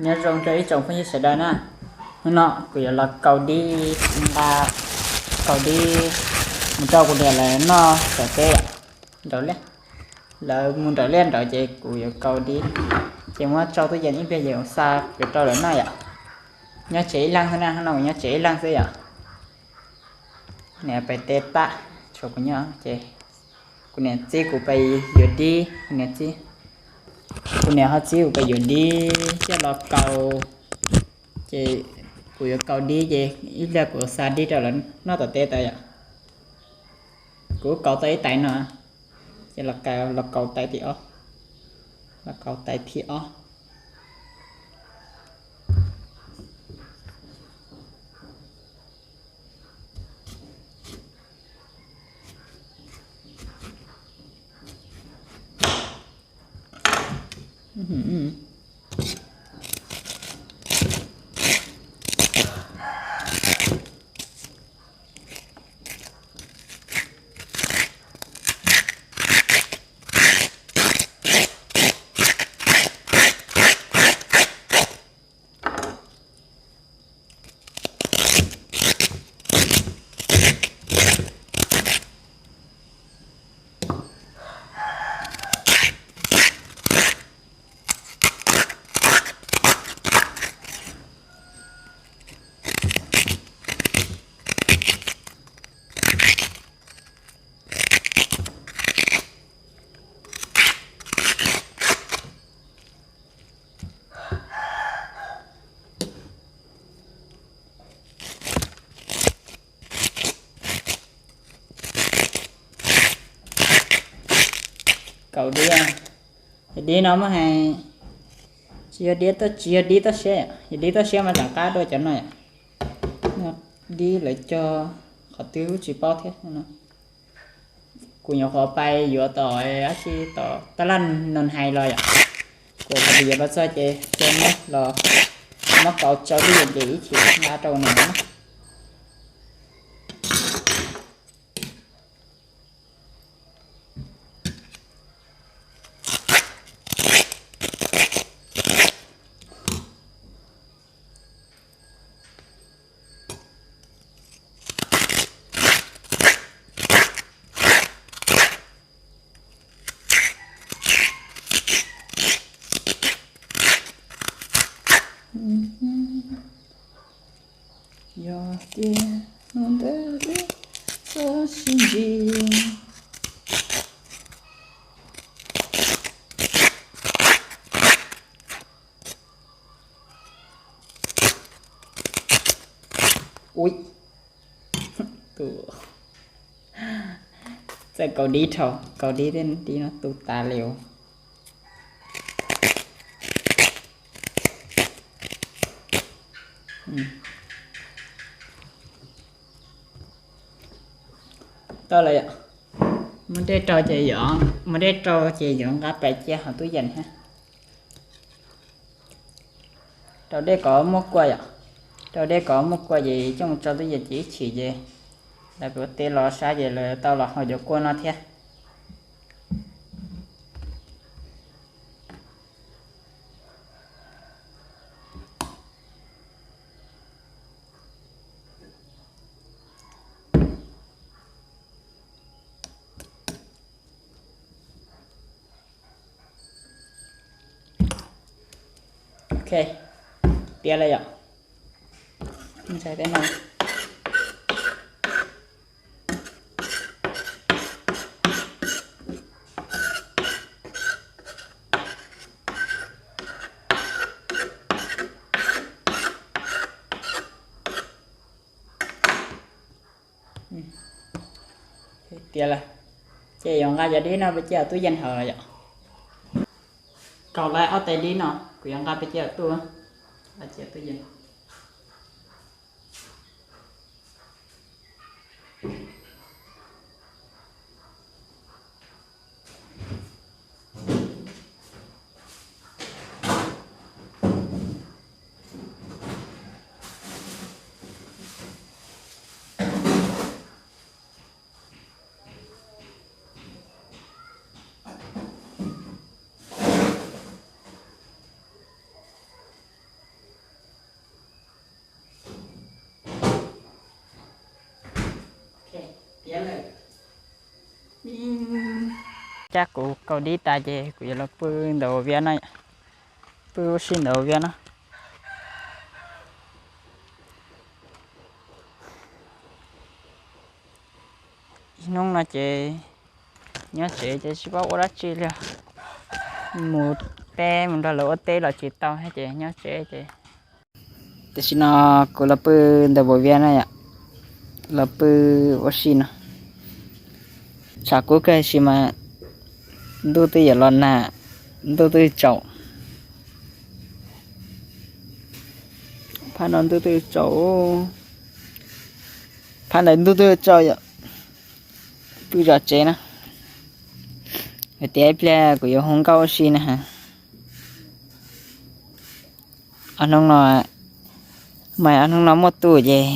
Nyob zoo rau ib tsoom phooj ywg sawv daws na. Hnub no kuv yuav los kaus dib, nqa kaus dib mus rau kuv niam lawv noj tom teb. Nraum liaj, lawv mus nraum liaj nraud ces kuv yuav kaus dib, ces muab tso tub yees ib pliag ces kuv xa kuv rau lawv noj yom. Nyob tsev ib leeg xwb na, hnub no kuv nyob tsev ib leeg xwb yom. Niam pais teb tag, tshuav kuv nyob ces kuv niam txib kuv pais yuav dib, kuv niam txib, kuv niam ho txib kuv pais yuav dib coj los kaus. Ces kuv yuav kaus dib ces ib pliag kuv xa dib rau lawv noj tom teb tau yom. Kuv kaus tau ib tais no, ces los kaus tais thib ob, los kaus tais thib ob. Kaus dib, dib no muab hais, tsis yog dib, tsis yog dib toj siab, yog dib toj siab mas tseem qab dua cov no yom. Dib lawv cog qhov twg kuj tsis paub thiab. Kuv nyuam qhuav pais yuav tom dab tsi tom tab laj noo hais los yom. Kuv qhov yuav los txog ces muab los, muab kaus tso twj ywm ces ib chim nqa rau nws na. Yog tias hnub ntawd wb txawm sib ntsib. Ui, tus, txawm kaus dib dhau, kaus dib, dib no tu tas li os. Tau lawm yom. Muab dej rau ces yuav, muab dej rau ces yuav nqa pais cia hauv tub yees thiab. Rau dej kom muaj kua yom. Rau dej kom muaj kua ces coj mus tso tub yees ces ib chim ces lawv kuj teb los sab ces lawv tau los haus cov kua no thiab. Ok, tiav lawm yom. Ntxais tej no. Tiav lawm, ces yuav nqa cov dib no peb cia tub yees hauv yom. Kaus lawm ob tais dib no kuv yuav nqa peb cia tub, nqa cia tub yees. cab kuv kaus dib tas ces kuv yuav los pw ntawm viab no, pw ua si ntawm viab no. Ib hnub no ces nyob tsev ces tsis paub ua dab tsi li. Mus teb mus nrog lawv ua teb los tsis tau thiab ces nyob tsev ces. Tam sim no kuv los pw ntawm viab no yom, los pw ua si no. Tshav kub kawg sis mas ntuj twb yuav los nag, ntuj twb tsaus. Phab no ntuj twb tsaus, phab ntawd ntuj twb tsaus yom. Pw zov tsev na, hais tias ib pliag kuv yuav hu nkauj ua si na. Ob hnub no, mas ob hnub no muaj tus ces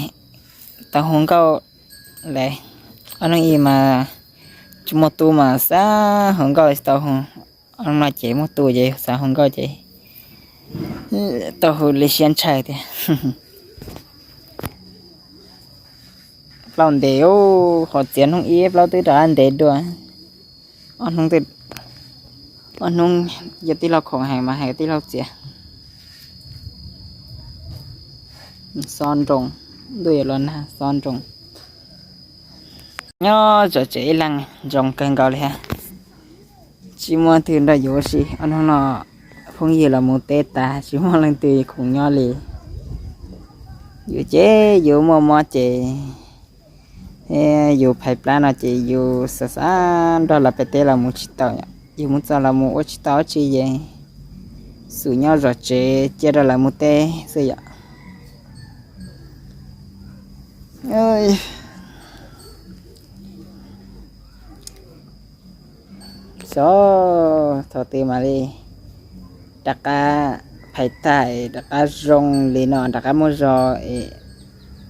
tau hu nkauj lawm. Ob hnub ib mas tsis muaj tus mas xav hu nkauj tsis tau hu. Ob hnub no ces muaj tus ces xav hu nkauj ces tau hu li siab ntshaw tiag. Plaub ntev, qhov txiav hnub ib plaub twb rov qab ntev dua. Ob hnub, ob hnub yog tij laug khoom heev mas hais tij laug txiav. Xob nroos, ntuj yuav los nag xob nroos. Nyob zov tsev ib leeg ntsoov kawg nkaus li hab. Tsis muaj twg nrog yus ua si, ob hnub no phooj ywg los mus teb tas tsis muaj leej twg khoom nyob li. Yus ces yus muaj mob ces yus phais plab no ces yus xav xav nrog lawv pem teb los mus tsis tau, yus mus txog los mus ua tsis tau dab tsi ces xum nyob zov tsev cia rau lawv mus teb xwb yom. Xyov thaum twg mam li rov qab phais tag, rov qab zoo li no, rov qab muaj zog es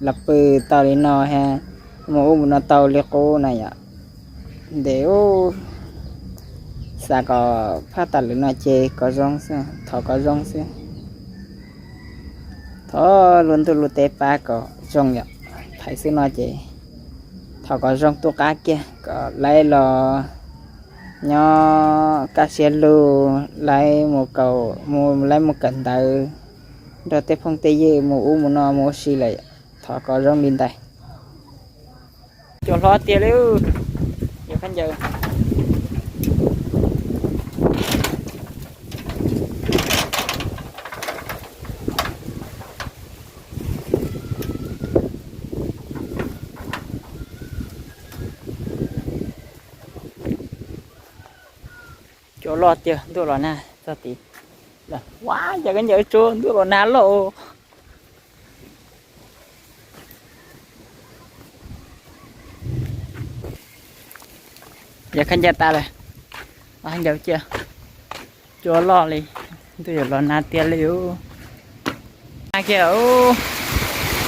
los pw tau li no hab, mus ub mus no tau li qub na yom. Ntev, xav kom phaj tas lwm no ces kom zoo xwb, thov kom zoo xwb. Thov lub ntuj lub teb pab kom zoo yom. Phais xwb no ces thov kom zoo tu qab kiag kom laib los nyob kaj siab lug, laib mus kaum, laib mus kawm ntawv, nrog tej phooj tej ywg mus ub mus no mus ua si lawm. Thov kom zoo li ntawd. Cua hlob tiag li, yog khaub ncaws. Cua loj tiag, ntuj los nag txog tid. Ua cas khaub ncaws tsuag, ntuj los nag loj. Yog khaub ncaws tas lawm, khaub ncaws cia, cua loj li, ntuj yuav los nag tiag li. Nag kiag,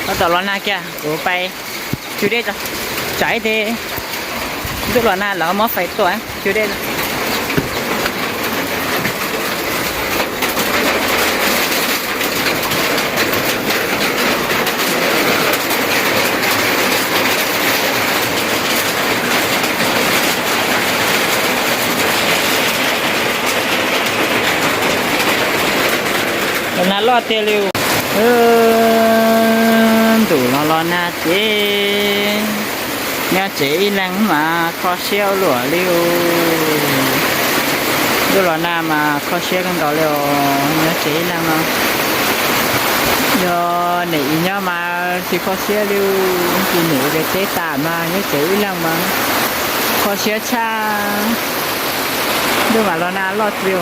tab tom los nag kiag, kuv pais cug dej tso, tsam ib teg ntuj los nag lawv muab fais tuaj cug dej. Los nag loj tiag li. Ntuj los los nag ces nyob tsev ib leeg mas kho siab ua luaj li. Ntuj los nag mas kho siab kawg nkaus li os, nyob tsev ib leeg no. Yog niam nyob mas tsis kho siab li, tsis niam pem teb tas mas nyob tsev ib leeg mas kho siab tshaj. Ntuj mas los nag loj tiag li.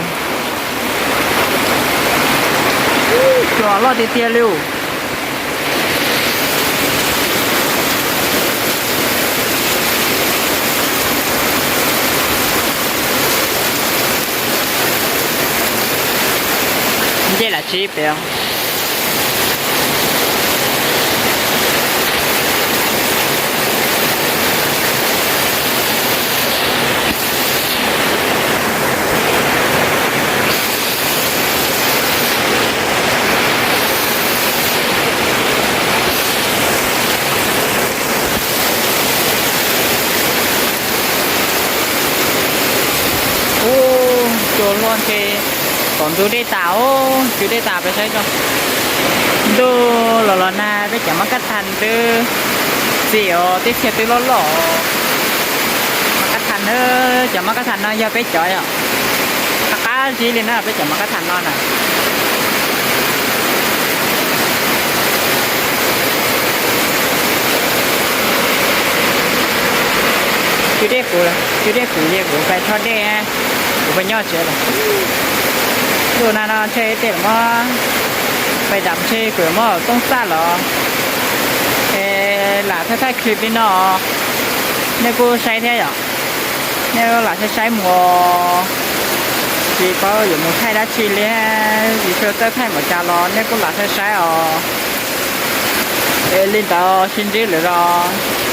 Cua loj tiag tiag li. Ncej lam tsib pem. Ntu dej tas, cov dej tas peb saib tso. Ntuj los los nag, peb cov mab kab thas twb txim os, teb chaws twb loj loj. Mab kab thas na, cov mab kab thas no yog peb cov yom. Qab qab zib li na, peb cov mab kab thas no na. Cov dej kuv, cov dej kuv ces kuv pais tho dej, kuv pais nyob tsev lawm. Ntuj nag no ntshe tej lawm mog, pais dam ntshe kuv muab tooj xaj los. Es lam thaij thaij clip li no, nej kuj saib thiab yom. Nej lam saib saib mus, tsis paub yuav mus thaij dab tsi li, vim txawj thaij npaum cas los nej kuj lam saib saib os. Es li ntawd sib ntsib lawm os.